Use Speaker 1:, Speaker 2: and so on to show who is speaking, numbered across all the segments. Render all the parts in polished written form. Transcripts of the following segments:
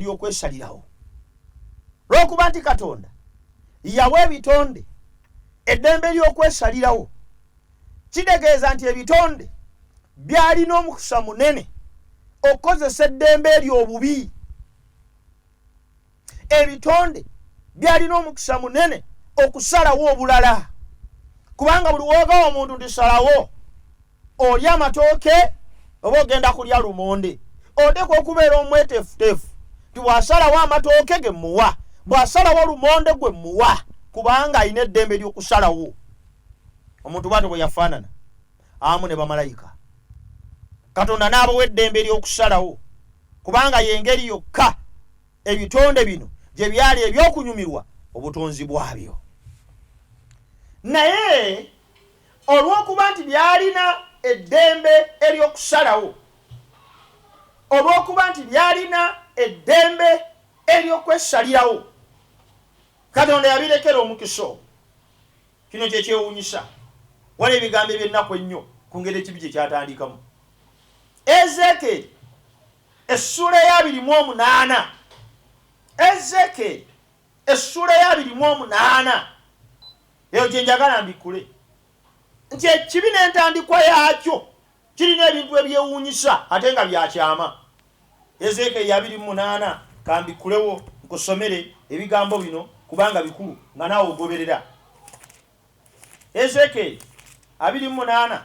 Speaker 1: Ly'okwesalirawo. Lw'okuba nti Katonda yawa ebitonde eddembe ly'okwesalirawo, kitegeeza nti ebitonde byalina omukisa munene okukozesa eddembe eryo obubi. Ebitonde byalina omukisa munene okusalawo obulala, kubanga buli woogawa omuntu nti salawo olya amatooke oba ogenda kulya lumonde, oteekwa okubeera omweteefuteefu nti bw'asalawo amatooke ge mmuwa, bw'asalawo lumonde gwe mmuwa, kubanga alina eddembe ly'okusalawo. Omuntu bwatyo bwe yafaanana awamu ne bamalayika, Katonda n'abawa eddembe ly'okusalawo, kubanga y'engeri yokka ebitonde bino gye byali eby'okunyumirwa obutonzi bwabyo. Naye olw'okuba nti byalina eddembe ery'okusalawo, olw'okuba nti byalina eddembe ery'okwesalirawo, Katonda yabirekera omukisa ogwo. Kino kye kyewuunyisa. Waliwo ebigambo eby'ennaku ennyo ku ngeri ekibi gye kyatandikamu. Ezeekyeri essuula ey'abiri mu omunaana, Ezeekyeri essuula ey'abiri mu omunaana, eyo gye njagala mbikkule nti ekibi n'entandikwa yaakyo kirina ebintu ebyewuunyisa ate nga bya kyama. Ezeekyeri 28, kambikkulewo nkusomere ebigambo bino kubanga bikulu nga naawe ogoberera. Ezeekyeri 28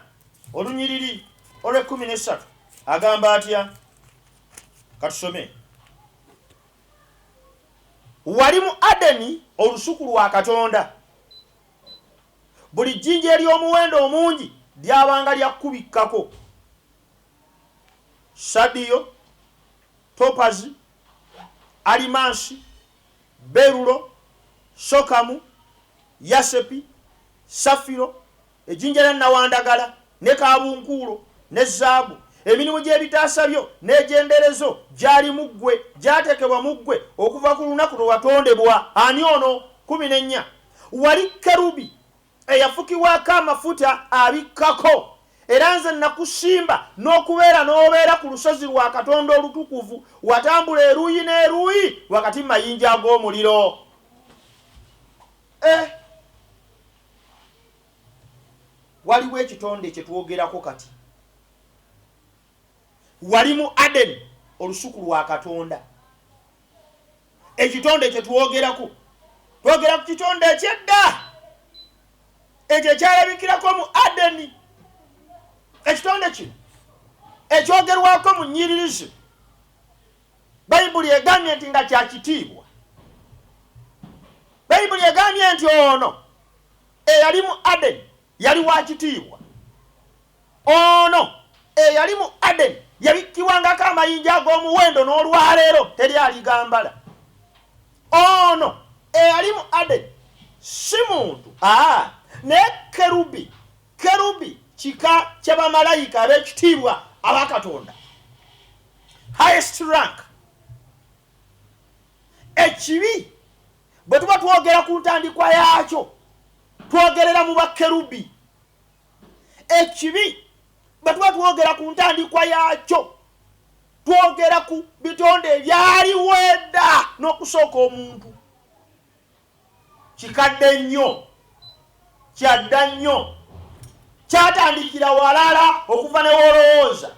Speaker 1: olunyiriri olw'ekkumi n'essatu agamba atya? Katusome. Wali mu Adeni, olusuku lwa Katonda. Buli jjinja ery'omuwendo omungi lyabanga lya kukubikkako, sadiyo, topazi, alimansi, berulo, sokamu, yasepi, safiro, ejjinja lya nnawandagala, ne kaabunkuulo, ne zaabu. Emirimu gy'ebitaasa byo n'egyenderezo gyali mu ggwe, gyateekebwa mu ggwe okuva ku lunaku lwe watondebwa. Ani ono? 14 Wali kerubi eyafukibwako amafuta abikkako, era nze nakusimba n'okubeera n'obeera ku lusozi lwa Katonda olutukuvu. Watambula eruuyi n'eruuyi wakati mu mayinja ag'omuliro. Eh! Waliwo ekitonde kye twogerako kati. Wali mu Adeni, olusuku lwa Katonda. Ekitonde kye twogerako, twogera ku kitonde eky'edda, ekyo ekyalabikirako mu Adeni. Ekitonde kino ekyogerwako mu nnyiriri zino, Bayibuli egambye nti nga kya kitiibwa. Bayibuli egambye nti ono eyali mu Adeni yali wa kitiibwa. Ono eyali mu Adeni yabikkibwangako amayinja ag'omuwendo, n'olwaleero teri aligambala. Ono eyali mu Adeni si muntu, aa, naye kerubi. Kerubi kika kya bamalayika ab'ekitiibwa aba Katonda, highest rank. Ekibi bwe tuba twogera ku ntandikwa yaakyo, twogerera mu bakerubi. Ekibi bwe tuba twogera ku ntandikwa yaakyo, twogera ku bitonde ebyaliwo edda n'okusooka omuntu. Kikadde nnyo, kyadda nnyo, kyatandikira walala okuva ne w'olowooza.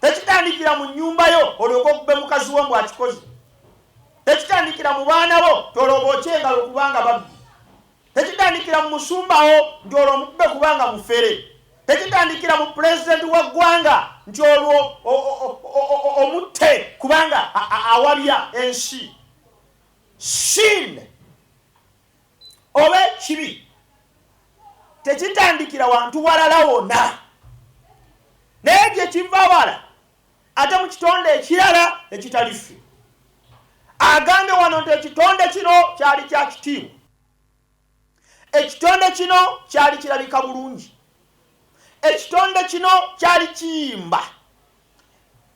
Speaker 1: Tekitandikira mu nnyumba yo olyoke okube mukazi wo mbu akikoze. Tekitandikira mu baana bo nti olwo bookye engalo kubanga babbi. Tekitandikira mu musumba wo nti olwo omukube kubanga mufere. Tekitandikira mu pulezidenti wa ggwanga nti olwo omutte kubanga awabya ensi. Sin oba ekibi tekitandikira wantu walala wona, naye gye kiva wala, ate mu kitonde ekirala ekitali ffe. Agambye wano nti ekitonde kino kyali kya kitiibwa, ekitonde kino kyali kirabika bulungi, ekitonde kino kyali kiyimba,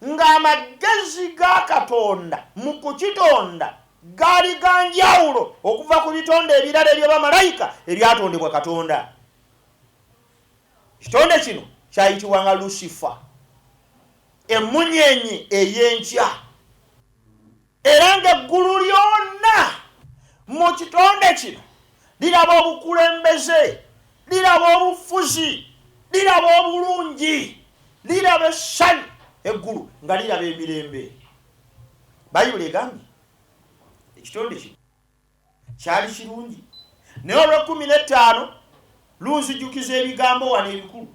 Speaker 1: ng'amagezi ga Katonda mu kukitonda gaali ga njawulo okuva ku bitonde ebirala ebya bamalayika ebyatondebwa Katonda. Ekitonde kino kyayitibwanga Lusifa, emmunyeenye ey'enkya. kitonde kino liraba obukulembeze, liraba obufuzi, liraba obulungi, liraba essanyu, eggulu nga liraba emirembe. Bayibuli egambye ekitonde kino kyali kirungi, naye olw'ekkumi n'ettaano lunzijukiza ebigambo wano ebikulu.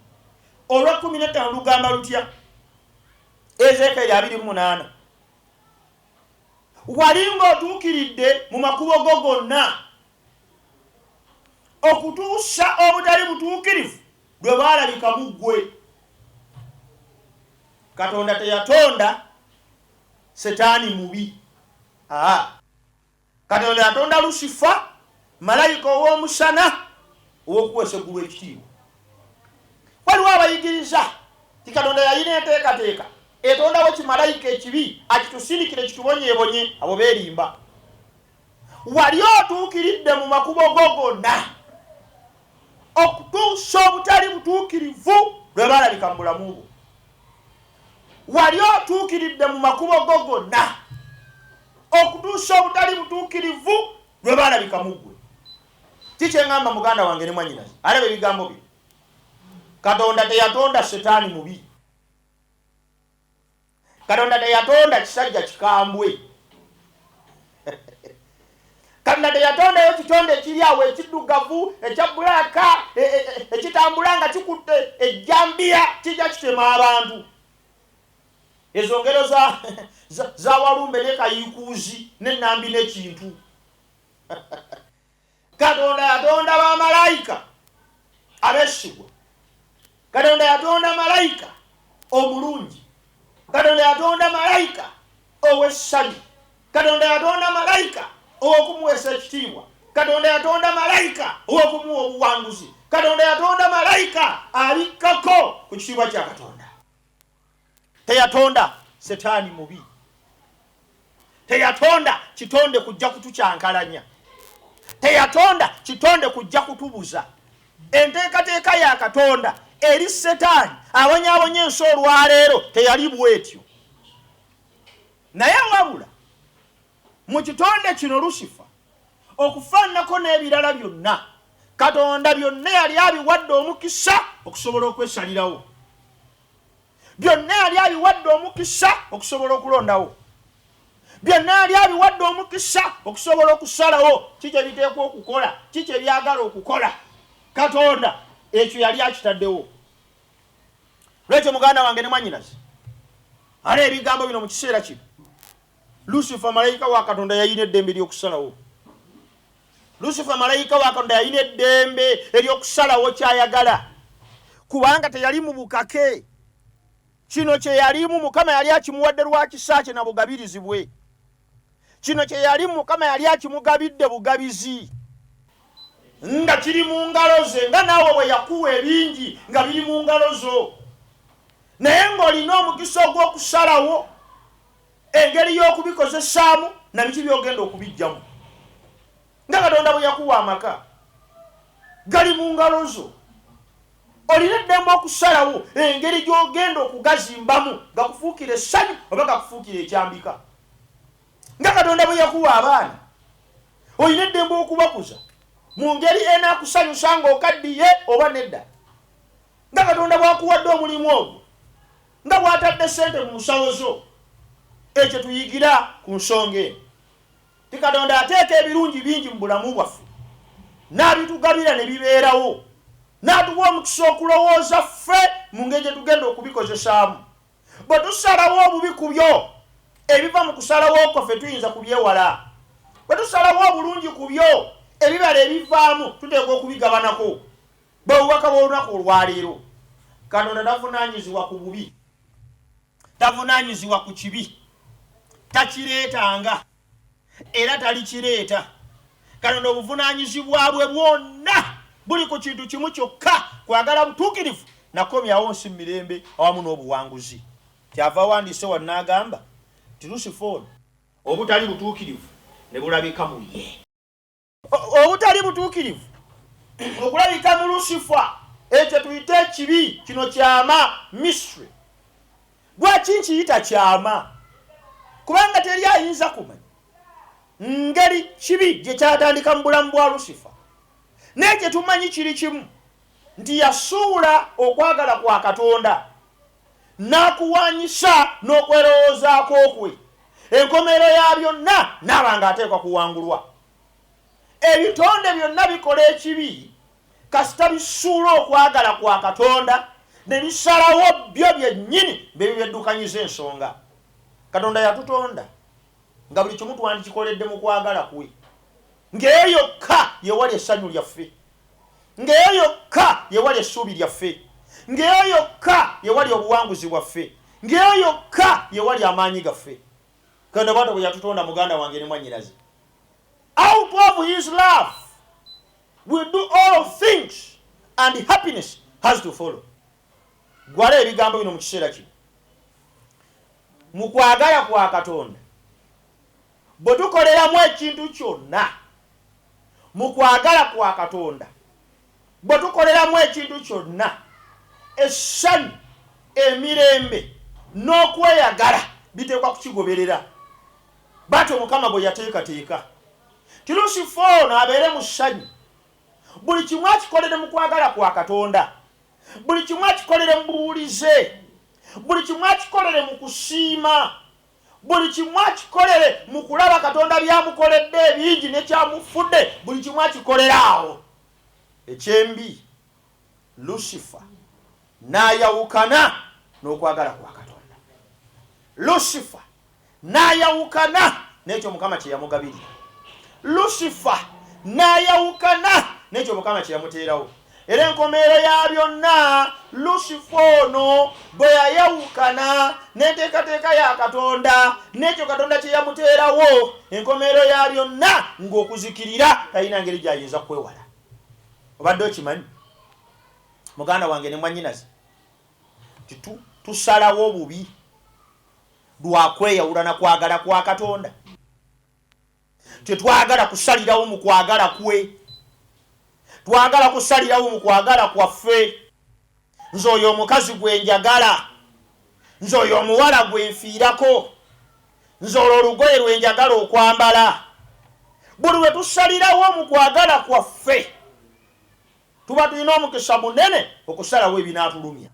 Speaker 1: Olw'ekkumi n'ettaano lugamba lutya? Ezeekeri 28. Wali ng'otuukiridde mu makubo go gonna, okutuusa obutali butuukirivu lwe bwalabika mu ggwe. Katonda teyatonda Setaani mubi. Aa. Katonda yatonda Lusifa, malayika ow'omusana, ow'okuweesa eggulu ekitiibwa. Waliwo abayigiriza nti Katonda yalina enteekateeka etondawo kimalayika ekibi akitusindikire kitubonyeebonye. Abo beerimba. Wali otuukiridde mu makubo go gonna okutuusa obutali butuukirivu lwe baalabika mu bulamu bwo. Wali otuukiridde mu makubo go gonna okutuusa obutali butuukirivu lwe baalabika mu ggwe. Ki kye ŋŋamba muganda wange ne mwannyinaze alaba ebigambo bino? Katonda teyatonda Setaani mubi. Katonda teyatonda kisajja kikambwe. Katonda teyatondayo kitonde ekiri awo ekiddugavu, ekya bulaaka, ekitambula nga kikutte ejjambiya kijja kitema abantu. Ezo ngero za, za, za Walumbe ne Kayiikuuzi ne Nambi ne Kintu. Katonda yatonda bamalayika abeesigwa. Katonda yatonda malayika omulungi. Katonda yatonda malayika ow'essanyu. Katonda yatonda malayika ow'okumuweesa ekitiibwa. Katonda yatonda malayika ow'okumuwa obuwanguzi. Katonda yatonda malayika abikkako ku kitiibwa kya Katonda. Teyatonda Setaani mubi. Teyatonda kitonde kujja kutukyankalanya. Teyatonda kitonde kujja kutubuza. Enteekateeka ya Katonda eri Setaani abonyaabonya ensi olwaleero teyali bw'etyo. Naye wabula mu kitonde kino Lusifa, okufaananako n'ebirala byonna, Katonda byonna yali abiwadde omukisa okusobola okwesalirawo. Byonna yali abiwadde omukisa okusobola okulondawo. Byonna yali abiwadde omukisa okusobola okusalawo ki kye biteekwa okukola, ki kye byagala okukola. Katonda ekyo yali akitaddewo. Lwekyo muganda wange ne mwannyinaze, ala ebigambo bino mu kiseera kino. Lusifa malayika wa Katonda yalina eddembe ly'okusalawo. Lusifa malayika wa Katonda yalina eddembe ery'okusalawo ky'ayagala, kubanga teyali mu bukake. Kino kye yalimu Mukama yali akimuwadde lwa kisa kye na bugabirizi bwe. Kino kye yalimu Mukama yali akimugabidde bugabizi, nga kiri mu ngalo ze, nga naawe bwe yakuwa ebingi nga biri mu ngalo zo, naye ng'olina omukisa ogw'okusalawo engeri y'okubikozesaamu na biki by'ogenda okubiggyamu. Nga Katonda bwe yakuwa amaka, gali mu ngalo zo. Olina eddembe okusalawo engeri gy'ogenda okugazimbamu, gakufuukire essanyu oba gakufuukire ekyambika. Nga Katonda bwe yakuwa abaana, olina eddembe okubakuza mu ngeri enaakusanyusa ng'okaddiye oba nedda. Nga Katonda bw'akuwadde omulimu ogwo, nga bw'atadde ssente mu nsawo zo, ekyo tuyigira ku nsonga eno nti Katonda ateeka ebirungi bingi mu bulamu bwaffe n'abitugabira ne bibeerawo, n'atuwa omukisa okulowooza ffe mu ngeri gye tugenda okubikozesaamu. Bwe tusalawo obubi ku byo, ebiva mu kusalawo kwaffe tuyinza kubyewala. Bwe tusalawo obulungi ku byo, ebibala ebivaamu tuteekwa okubigabanako. Bwe bubaka bw'olunaku olwaleero. Katonda tavunaanyizibwa ku bubi, tavunaanyizibwa ku kibi, takireetanga era talikireeta. Katonda obuvunaanyizibwa bwe bwonna buli ku kintu kimu kyokka, kwagala butuukirivu na kukomyawo nsi mu mirembe awamu n'obuwanguzi. Kyava awandiise wano n'agamba nti Lusifa ono obutali butuukirivu ne bulabika mu ye. Obutali butuukirivu okulabika mu Lusifa, ekyo tuyite ekibi. Kino kyama, mystery. Lwaki nkiyita kyama? Kubanga teri ayinza kumanya. Ngeri kibi gye kyatandika mu bulamu bwa Lusifa, naye kye tumanyi kiri kimu nti yasuula okwagala kwa Katonda n'akuwanyisa n'okwerowoozaako kwe. Enkomerero ya byonna n'aba ng'ateekwa kuwangulwa. Ebitonde byonna bikola ekibi kasita bisuula okwagala kwa Katonda ne bisalawo byo byennyini bye bibeddukanyiza ensonga. Katonda yatutonda nga buli kimu twandikikoledde mu kwagala kwe, ng'eyo yokka ye wali essanyu lyaffe, ng'eyo yokka ye wali essuubi lyaffe, ng'eyo yokka ye wali obuwanguzi bwaffe, ng'eyo yokka ye wali amaanyi gaffe. Katonda bw'atyo bwe yatutonda, muganda wange ne mwannyinaze. Out of his love we do all things and happiness has to follow. Gwala ebigambo bino mu kiseera kino. Mu kwagala kwa Katonda bwe tukoleramu ekintu kyonna, mu kwagala kwa Katonda bwe tukoleramu ekintu kyonna, essanyu, emirembe n'okweyagala biteekwa kukigoberera. Bw'atyo Mukama bwe yateekateeka nti Lusifa ono abeere mu ssanyu, buli kimu akikolere mu kwagala kwa Katonda, buli kimu akikolere mu buwulize, buli kimu akikolere mu kusiima, buli kimu akikolere mu kulaba Katonda by'amukoledde ebingi ne ky'amufudde, buli kimu akikolere awo. Ekyembi, Lusifa n'ayawukana n'okwagala kwa Katonda. Lusifa n'ayawukana n'ekyo Mukama kye yamugabirira. Lusifa n'ayawukana n'ekyo Mukama kye yamuteerawo. Era enkomerero ya byonna, Lusifa ono bwe yayawukana n'enteekateeka ya Katonda n'ekyo Katonda kye yamuteerawo, enkomerero ya byonna ng'okuzikirira talina ngeri gy'ayinza kwewala. Obadde okimanyi, muganda wange ne mwannyinaze, nti tusalawo bubi lwa kweyawula na kwagala kwa Katonda? Tetwagala kusalirawo mu kwagala kwe, twagala kusalirawo mu kwagala kwaffe. Nze oyo omukazi gwe njagala, nze oyo omuwala gwe nfiirako, nze olwo olugoye lwe njagala okwambala. Buli lwe tusalirawo mu kwagala kwaffe, tuba tulina omukisa munene okusalawo ebinaatulumya.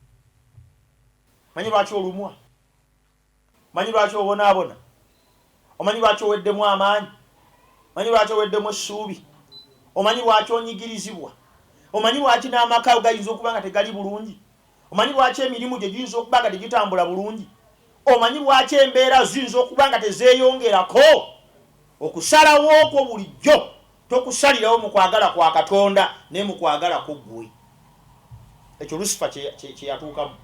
Speaker 1: Omanyi lwaki olumwa? Omanyi lwaki obonaabona? Omanyi lwaki oweddemu amaanyi? Omanyi lwaki oweddemu essuubi? Omanyi lwaki onyigirizibwa? Omanyi lwaki n'amaka go gayinza okuba nga tegali bulungi? Omanyi lwaki emirimu gyo giyinza okuba nga tegitambula bulungi? Omanyi lwaki embeera ziyinza okuba nga tezeeyongerako? Okusalawo kwo bulijjo tokusalirawo mu kwagala kwa Katonda naye mu kwagala kwo ggwe. Ekyo Lusifa kye yatuukamu.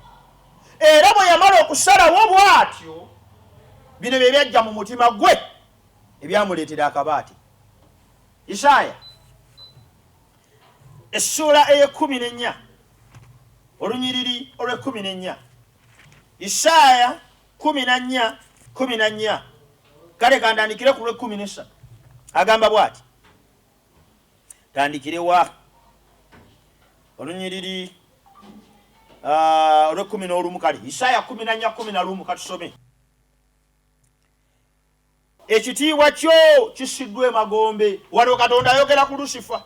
Speaker 1: Era bwe yamala okusalawo bw'atyo, bino bye byajja mu mutima gwe ebyamuleetera akabaate. Isaaya essuula ey'ekkumi n'ennya olunyiriri olw'ekkumi n'ennya. Isaaya 14, 14. Kale kandandikire ku lw'ekkumi n'essatu. Agamba bw'ati, tandikire wa? Olunyiriri olw'ekkumi n'olumu. Kale Isaaya 14, 11, katusome. Ekitiibwa kyo kisiddwa emagombe. Wano Katonda ayogera ku Lusifa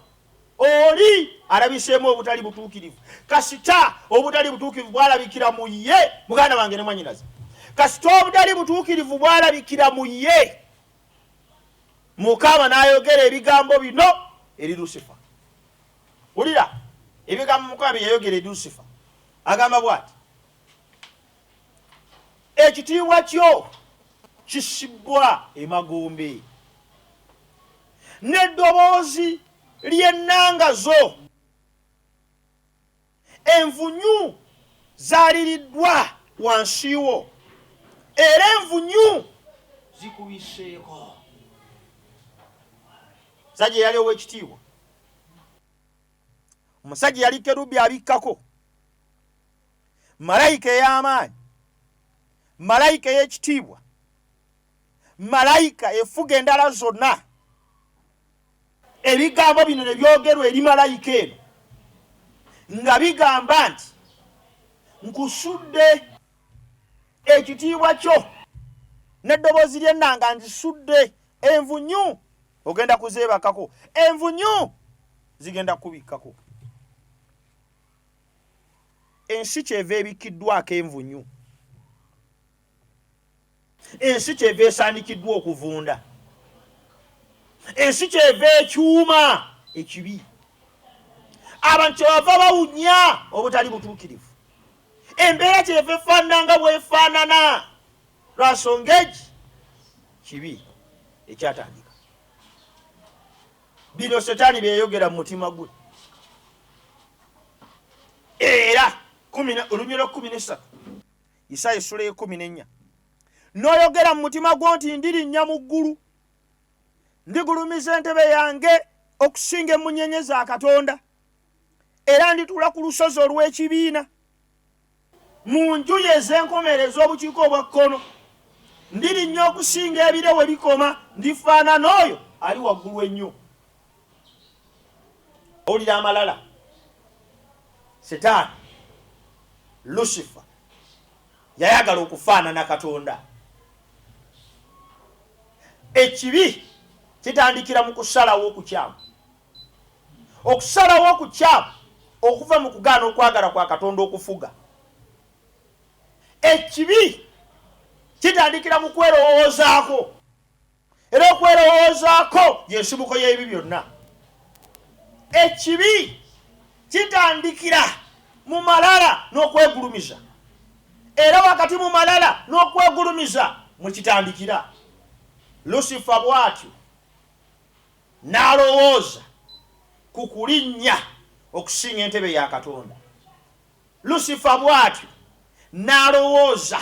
Speaker 1: oli alabiseemu obutali butuukirivu. Kasita obutali butuukirivu bwalabikira mu ye, muganda wange ne mwannyinaze, kasita obutali butuukirivu bwalabikira mu ye, Mukama n'ayogera ebigambo bino eri Lusifa. Wulira ebigambo Mukama bye yayogera eri Lusifa. Agamba bw'ati, Ekitiibwa kyo kisibbwa emagombe, n'eddoboozi ly'ennanga zo envunyu zaaliriddwa wansi wo, era envunyu zikubisseeko. Omusajja eyali ow'ekitiibwa, omusajja eyali kerubi abikkako, malayika ey'amaanyi, malayika ey'ekitiibwa, malayika efuga endala zonna. Ebigambo bino ne byogerwa eri malayika eno nga bigamba nti, Nkusudde ekitiibwa kyo n'eddoboozi ly'ennanga nzisudde Envunyu ogenda kuzeebakako, envunyu zigenda kukubikkako. Ensi kyeva ebikkiddwako envunyu, ensi kyeva esaanikiddwa okuvunda, ensi kyeva ekyuma ekibi. Abantu kyebava bawunya obutali butuukirivu, embeera kyeva efaanana nga bwefaanana lwa nsonga egi kibi ekyatandika. Bino Setaani byeyogera mu mutima gwe. Era olunywi lwa 13, Isaaya essula y'ekumi n'ennya, n'oyogera mu mutima gwo nti ndirinnya mu ggulu, ndigulumiza entebe yange okusinga emmunyenye za Katonda, era ndituula ku lusozi olw'ekibiina mu njuyi ez'enkomerero ez'obukiika obwa kkono, ndirinnya okusinga ebire we bikoma, ndifaanana oyo ali waggulu ennyo. Owulira amalala? Setaani Lusifa yayagala okufaanana Katonda. Ekibi kitandikira mu kusalawo okukyamu, okusalawo okukyamu okuva mu kugaana okwagala kwa Katonda okufuga. Ekibi kitandikira mu kwerowoozaako, era okwerowoozaako y'ensibuko y'ebibi byonna. Ekibi kitandikira mu malala n'okwegulumiza, era wakati mu malala n'okwegulumiza mwe kitandikira. Lusifa bw'atyo n'alowooza ku kulinnya okusinga entebe ya Katonda. Lusifa bw'atyo n'alowooza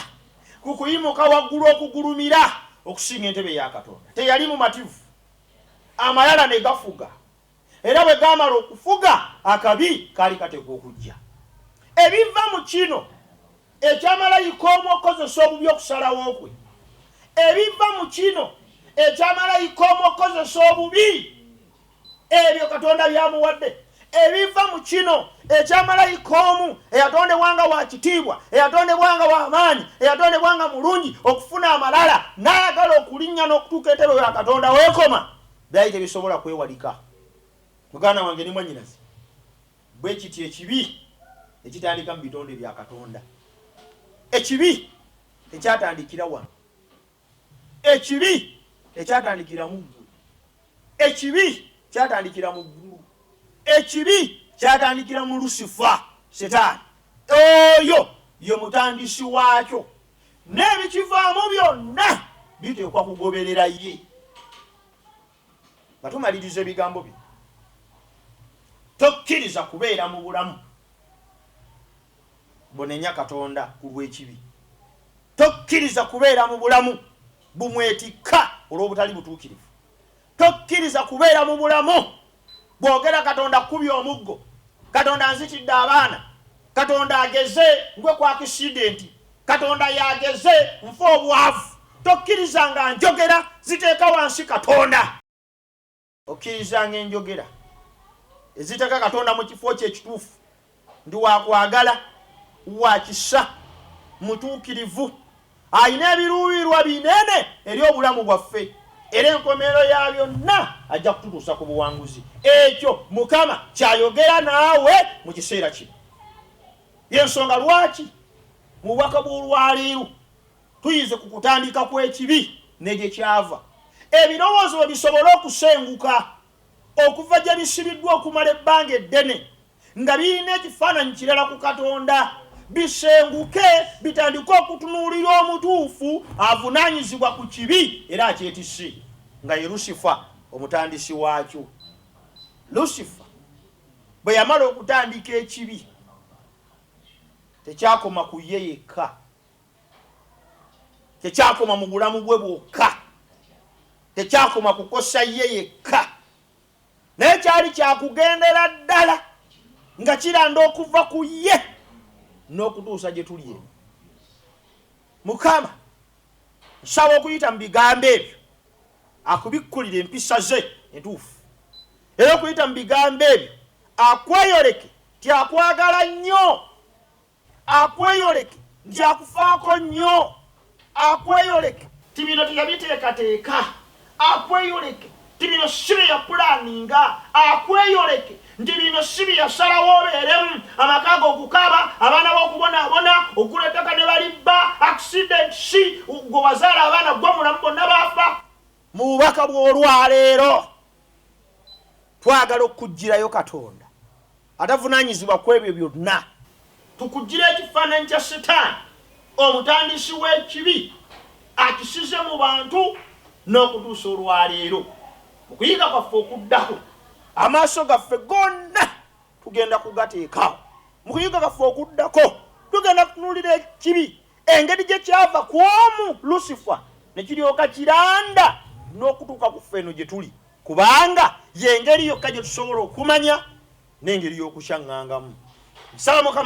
Speaker 1: ku kuyimuka waggulu okugulumira okusinga entebe ya Katonda. Teyali mumativu. Amalala ne gafuga. Era bwe gaamala okufuga, akabi kaali kateekwa okujja. Ebiva mu kino ekya malayika omu okukozesa obubi okusalawo kwe, ebiva mu kino ekya malayika omu okukozesa obubi ebyo Katonda by'amuwadde, ebiva mu kino ekya malayika omu eyatondebwa nga wa kitiibwa, eyatondebwa nga wa maanyi, eyatondebwa nga mulungi, okufuna amalala n'ayagala okulinnya n'okutuuka entebe ya Katonda weekoma, byali tebisobola kwewalika. Muganda wange ne mwannyinaze, bwe kityo ekibi ekitandika mu bitonde bya Katonda. Ekibi tekyatandikira wano. Ekibi tekyatandikira mu ggwe. Ekibi kyatandikira mu ggulu. Ekibi kyatandikira mu Lusifa, Setaani. Oyo ye mutandisi waakyo, n'ebikivaamu byonna biteekwa kugoberera ye. Nga tumaliriza ebigambo bino, tokkiriza kubeera mu bulamu bunenya Katonda ku lw'ekibi. Tokkiriza kubeera mu bulamu bumwetikka olw'obutali butuukirivu. Tokkiriza kubeera mu bulamu bwogera Katonda akukubye omuggo, Katonda anzitidde abaana, Katonda ageze ngwe ku akisidenti, Katonda yageze nfe obwavu. Tokkiriza nga njogera ziteeka wansi Katonda. Okkirizanga enjogera eziteeka Katonda mu kifo kye ekituufu, ndi wa kwagala, wa kisa, mutuukirivu, alina ebiruubirirwa binene eri obulamu bwaffe, era enkomerero ya byonna ajja kututuusa ku buwanguzi. Ekyo Mukama ky'ayogera naawe mu kiseera kino. Y'ensonga lwaki mu bubaka bw'olwaleero tuyize ku kutandika kw'ekibi ne gye kyava, ebirowoozo bwe bisobola okusenguka okuva gye bisibiddwa okumala ebbanga eddene nga birina ekifaananyi kirala ku Katonda, bisenguke bitandike okutunuulira omutuufu avunaanyizibwa ku kibi era akyetisse, nga ye Lusifa omutandisi waakyo. Lusifa bwe yamala okutandika ekibi, tekyakoma ku ye yekka. Tekyakoma mu bulamu bwe bwokka, tekyakoma kukosa ye yekka, naye kyali kyakugendera ddala nga kiranda okuva ku ye n'okutuusa gye tuli eno. Mukama, nsaba okuyita mu bigambo ebyo akubikkulire empisa ze entuufu, era okuyita mu bigambo ebyo akweyoleke nti akwagala nnyo. Akweyoleke nti akufaako nnyo. Akweyoleke nti bino teyabiteekateeka. Akweyoleke nti bino si bye yapulaaninga. Akweyoleke nti bino si bye yasalawo obeeremu. Amaka go okukaaba, abaana bo okubonaabona, okugula ettaka ne balibba, accidents, gwe wazaala abaana gwe mulamu bonna baafa. Mu bubaka bw'olwaleero twagala okukuggyirayo Katonda atavunaanyizibwa ku ebyo byonna. Tukuggyire ekifaananyi kya Setaani, omutandisi w'ekibi, akisize mu bantu n'okutuusa olwaleero. Mu kuyiga kwaffe okuddako, amaaso gaffe gonna tugenda kugateeka awo. Mu kuyiga kwaffe okuddako, tugenda kutunuulira ekibi engeri gye kyava ku omu Lusifa ne kiryoka kiranda n'okutuuka ku ffe eno gye tuli, kubanga y'engeri yokka gye tusobola okumanya n'engeri y'okukyaŋŋangamu. Nsaba Mukama.